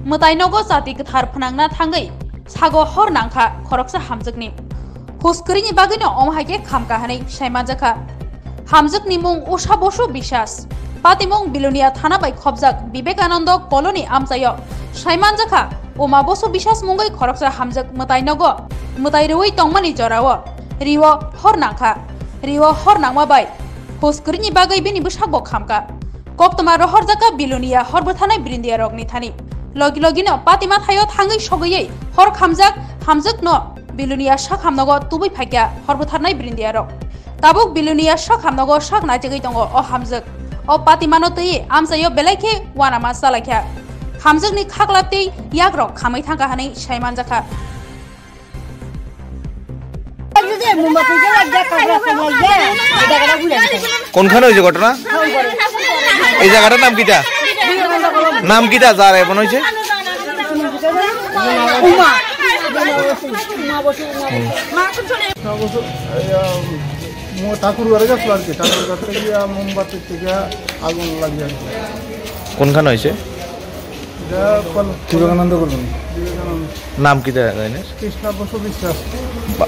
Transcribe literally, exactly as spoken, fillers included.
Mwtai nogo chati kwthar phnangna thangwi sago hor nangkha khoroksa hamjwkni. Hus kwrwini bagwino omo hai khe khamkha hwnwi sai manjakha. Hamjwkni mung Usha Bosu Biswas. Patimung Bilonia thana bai khopjak Vivekananda Colony amchaio sai manjakha Uma Bosu Biswas mungwi khoroksa hamjwk mwtai nogo mwtai rwui tongmani jorao rio hor nangkha. Rio hor nangma bai hus kwrwini bagwi bini bwsakbo khamkha. Koktwma rohorjakha Bilonia hor bwtharnai brindiarokni thani. Logi logino patima thaio thangwi sogwiwi hor khamjak hamjwkno Bilonia sak hamnogo tubui phaikha hor bwtharnai brindiarok. Tabuk Bilonia sak hamnogo sak naichigwi tongo o hamjwk. O patimano twiwi amchaio belai khe uanama chalaikha. Hamjwkni khakla tei yakrok khamwi thangkha hwnwi sai manjakha. কোনখানে হয়েছে ঘটনা? এই জায়গাটার নাম কিটা? নাম কিটা যার এমন হয়েছে? ঠাকুর ঘরে গেছিল আর কি, ঠাকুর ঘর থেকে গিয়া মোমবাতি থেকে আগুন লাগিয়ে আর কি। কোনখানে হয়েছে? এটা কোন বিবেকানন্দ কলোনি। বিবেকানন্দ। নাম কিটা জানিস? কৃষ্ণ বসু বিশ্বাস। বা-